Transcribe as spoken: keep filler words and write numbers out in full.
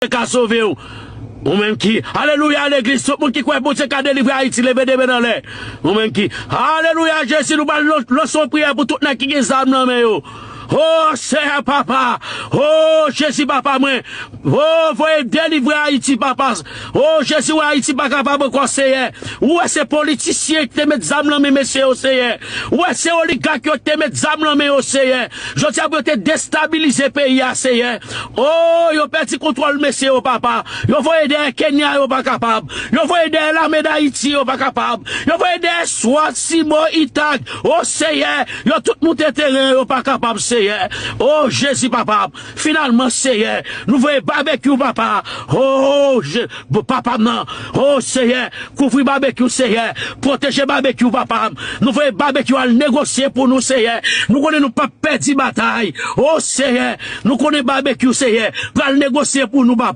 Bondye ka sove w. Ou menm ki, alelouya, legliz, tout moun ki kwè Bondye ka delivre Ayiti, leve de men anlè. Ou menm ki, alelouya, Jezi, nou pral lan-, lanse yon priyè pou tout nèg ki gen zam nan men yo. O Seyè, papa, o Jezi, papa mwen, o voye delivre Ayiti, papa. O Jezi, wè Ayiti pa kapab ankò, Seyè. Ou wè se politisyen ki te met zam nan men mesye yo, Seyè. Ou wè se oligak yo ki te met zam nan men yo, Seyè. Jodi a pou yo te destabilize peyi a, Seyè. O, yo pèdi kontwòl mesye yo, papa. Yo voye dèyè Kenya, yo pa kapab. Yo voye dèyè lame Dayiti, yo pa kapab. Yo voye dèyè swat, simo, itag. O Seyè, yo tout moute teren, yo pa kapab, Seyè. O Jezi, papa. Finalman, Seyè, nou voye babekyou, papa. O, Je-, papa m nan. O Seyè, kouvri babekyou, Seyè. Pwoteje babekyou, papa m. Nou voye babekyou al negosye pou nou, Seyè. Nou konnen nou p ap pèdi batay. O Seyè, nou konnen babekyou, Seyè, pral negosye pou nou, papa.